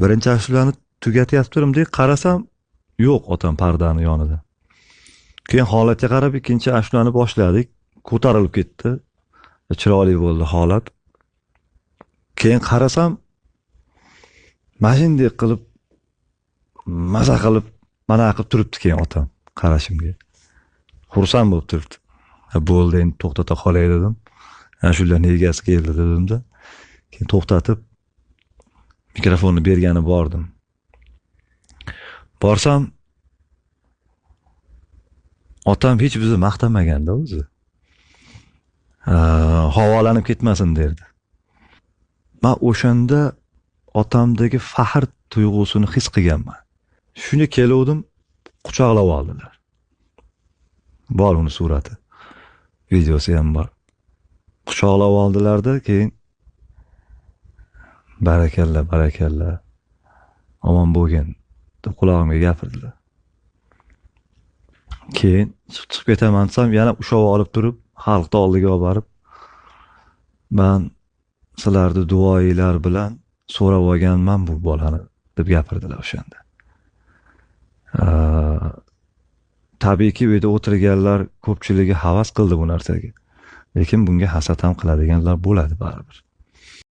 Birinchi ashulani tugatyaptirimdek, qarasam, yo'q otam pardani yonida. Keyin holatga qarab ikkinchi ashulani boshladik, ko'tarilib ketdi. Chiroyli bo'ldi holat. Keyin qarasam, mana shunday qilib maza qilib mana qilib turibdi keyin otam qarashimga. Xursand bo'lib turibdi. Bo'ldi, endi to'xtata qolay dedim. Shularni egasi keldi dedimda. Keyin to'xtatib mikrofonni bergani bordim. Borsam otam hech bizni maqtamaganda o'zi. Havolanib ketmasin derdi. Men o'shanda otamdagi faxr tuyg'usini his qilganman. Shuni keluvdim, quchoqlab oldilar. Bor uni surati. Videosi ham bor. Quchoqlab oldilarda, keyin barakalla, barakalla, omon bo'lgin deb qulog'imga gapirdilar. Keyin chiqib ketaman desam, yana ushlab olib turib, xalqni oldiga olib borib, man sizlarni duoinglar bilan so'rab olganman bu bolani deb gapirdilar o'shanda. Tabiiyki u yerda o'tirganlar ko'pchiligi havas qildi bu narsaga. Lekin bunga hasad ham qiladiganlar bo'ladi baribir.